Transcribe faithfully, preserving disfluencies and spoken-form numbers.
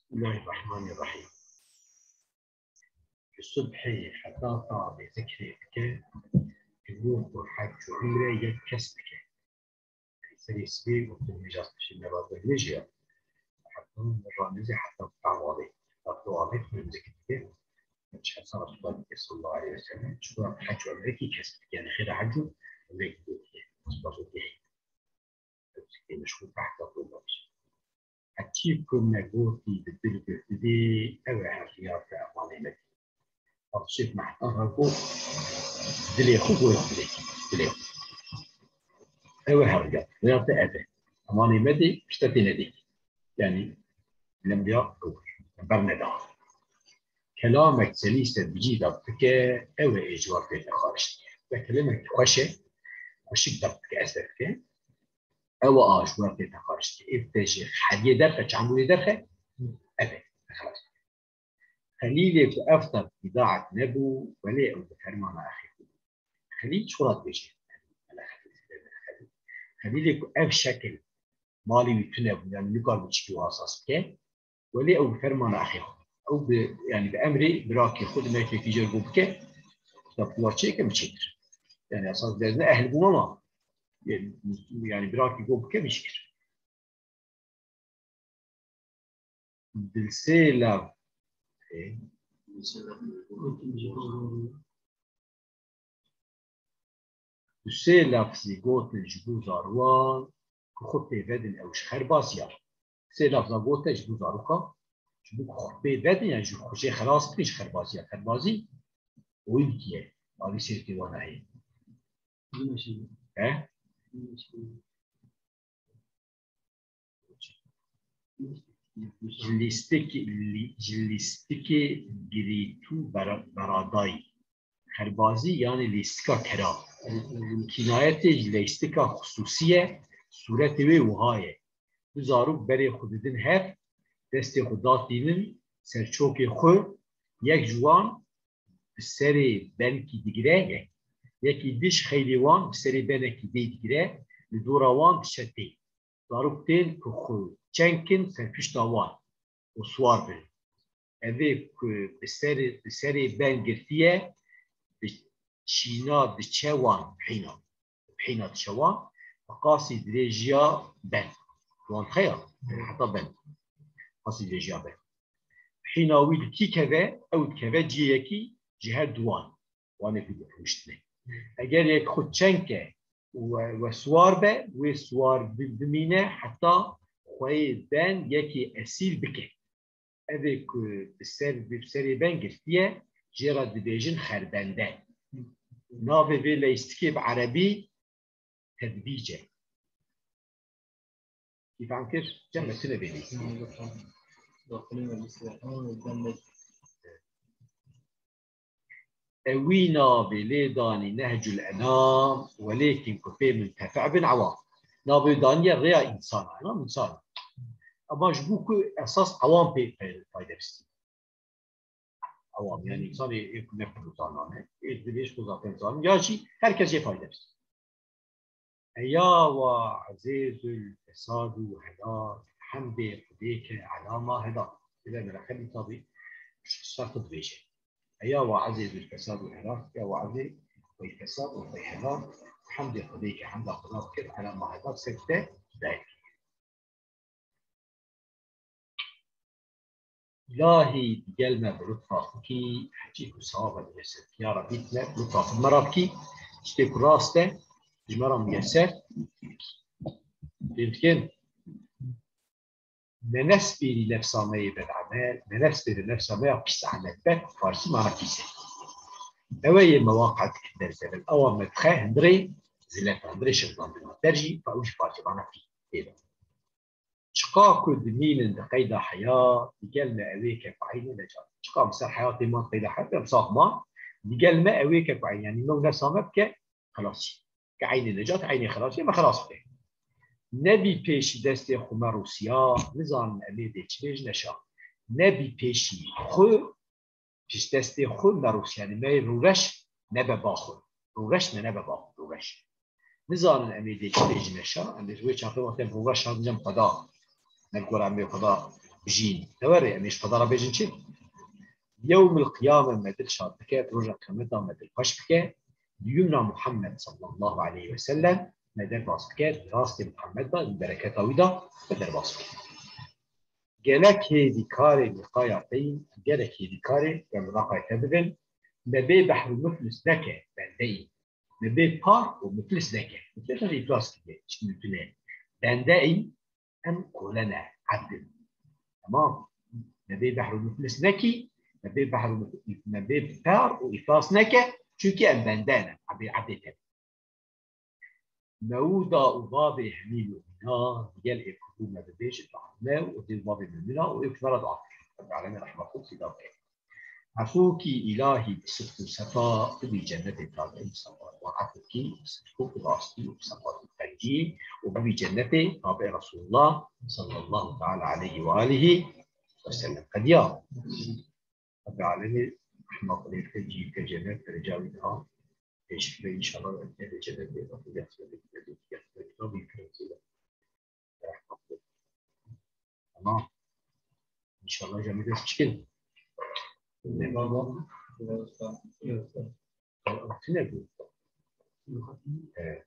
Bismillahirrahmanirrahim. Ji subhê heta tavê zikrê bike, ji bo ku hec û umre yek kes bike. Serê sibê û tu nêja piştî neva zehmê jî ya. Heta ranizê heta tawavê. Heta tawavê tu zikr dike. Çi hesaba Resulullah sallallahu aleyhi ve sellem. Çiqa hec û umrekî kes dike. Yani xêra hec û umrekî dike. Spas û têhî. Ew zikê meşhûr behsa Tawaf. Heçî ku me gotî bi dil girtibî, ew e heriyata emanê me. Ev Şêx Mehtan re got, dilê xwe goya dilê, dilê xwe. Ew e heriya, rêya te ev e. Emanê me dê, pişta tê nedê. Yani, lemriya ew berneda. Kelamek selîse bi cî de bike, ew e ê ji we pê te xariştiye. Ve kelamek xweş e, xweşik de bike, ez de bike. Ew a ji we pê te xariştiye. Ê te ji heriyê derxe, çandûrê derxe, ev e, xelas. Xelîlê ku ev tab îdaet nebû, welê ew bi fermana Exê xwe bû. Xelîl çi xwe dibêje? Xelîlê ku ev şekil malê wî tune bû, yani nikarbû çikî wiha saz bike, welê ew bi fermana Exê xwe. Ew bi, yani bi emrê birakê xwe di mekekî jê re got bike, tab tu çêke min çêkir. Yani esas dezne ehl bûn ama, yani birakê got bike min çêkir. Di sê laf, ê, di sê lafzî gotin ji bo zarokan ku xwe pê vedin ew ji xerbazî ya. Sê lafza gote ji bo zarokan, ji bo ku xwe pê vedin, yani ji xwe jê xelas bikin ji xerbazî ya. Xerbazî oyînkî ye. Alî sêrkê wan heye. He? Ji lîstikê, lî-, ji lîstikê girîtû bera-, beradayî. Xerbazî, yani lîstika kera. Kînayetê ji lîstika xisûsî ye, sûretê wê wiha ye. Du zarok berê xwe didin hev, destê xwe datînin ser çokê xwe, yek ji wan bi serê benkî digire, yek, yekî dî ji xeylê wan bi serê benekî dê digire, li dora wan diçe tê. Zarok tên ku xwe çeng kin ser pişta wan û siwar bin. Ev ê ku bi serê, bi serê ben girtiye, bi çîna diçe wan hîna. Hîna diçe wan, bi qasî dirêjiya ben. Wan xeya, heta ben. Qasî dirêjiya ben. Hîna wî li kî keve, ew dikeve cihê yekî ji her du wan. Wanê ku rûştine. Eger yek xwe çeng ke û we, we siwar be, wê siwar bi-, bimîne heta xweyê ben yekê esîl bike. Ev ê ku bi ser, bi serê ben girtiye, jê re dibêjin xerbende. Navê vê leyistikê bi erebî tedbîc e. Kî fehm kir? Cem me tune bê leyistikê. Ewî navê lê danî Nehcul Enam, welêkin ku pê min tefe bin ewam. Navê daniye rêya însan, enam însan. Ama ji bo ku esas ewam pê, pê fayde bistî. Ewam, yani însanê ê ku ne pir zanan e, ê divê ji xwe zaten zanin, ya jî her kes jê fayde bistî. Eya wa ezê zul fesad û helal, hemdê Xwedê ke elama heda. Bila melexe bî tabî, ji ser xwe dibêje. Eya wa ezê zul fesad û helal, ya wa ezê xwey fesad û xwey helal, hemdê Xwedê ke hemda Xweda bikir, elama heda ser te dayik. Îlahî digel me bi lutfa xwe kî, hecî ku sewaba dimeser. Ya Rebî, me bi lutfa xwe me re bikî, tiştê ku rast e, ji me re miyeser bikî. Fêm dikin? Me nespêrî nefsa me yê bedemel, me nespêrî nefsa me ya pîs emelbet, farsî mana pîs e. Ew ê me waqe dikin derzevin. Ewa me dixe hundirê zilet, hundirê şirtandina. Der jî, ew jî farsî mana pîs tê de. Çiqa ku dimînin di qeyda heyat, digel me ew ê ke ku eynê necat. Çiqa bi ser heyatê man qeyda heyat, em sax man, digel me ew ê ke ku eynê, yanî me û nefsa me bike xelasî. Ke eynê necat, eynê xelasî, me xelas bike. Nebî pêşî destê xwe me rûsiya, nizanin em ê dê çi bêjin neşa. Nebî pêşî xwe, pişt destê xwe me rûsiya, yanî me yê rûreş nebe ba xwe. Rûreş me nebe ba xwe, rûreş. Nizanin em ê dê çi bêjin neşa, em ê ji wê çaxê wextê em rûreş hatin cem xwe da. Ne li gora em ê xwe da bijîn. Tewerê em ê ji xwe de re bêjin çi? Yewmil qiyame me dil şad bike, roja qiyameta me dil xweş bike. Yumna Muhammed sallallahu aleyhi ve sellem me derbas bike, rastê Muhammed de, bereketa wî de me derbas bike. Gelek hêdî karê liqaya te yîn, gelek hêdî karê em liqaya te bibin, me bê behr û muflis neke, bende yî. Me bê par û muflis neke. Muflis ne îflas dibe, çi mümkün e. Bende yî, em kole ne, ebd in. Tamam. Me bê behr û muflis nekî, me bê behr û muf-, me bê par û îflas neke, çunkî em bende ne, ebdê, ebdê te. Mewda û bavê hemî mumîna, digel ê ku bû me bibêjin, me û dê bavê mumîna û ê ku me re dua bikin. Rabbil Alemin rehmet û fîda bike. Efûkî îlahî bi sidq û sefa bibî cennetê tabî Mustafa. Wa efûkî bi sidq û bi rastî û bi sefa û bi qencî û bibî cennetê tabî Resulullah sallallahu teala aleyhi ve alihi ve sellem. Qediya. Rabbil Alemin rehmet û fîda bike, cî bike cennet, dereca wî daha. Teşekkür inşallah. Tamam. İnşallah cemî dest çıkın. Altı ne bu? Evet.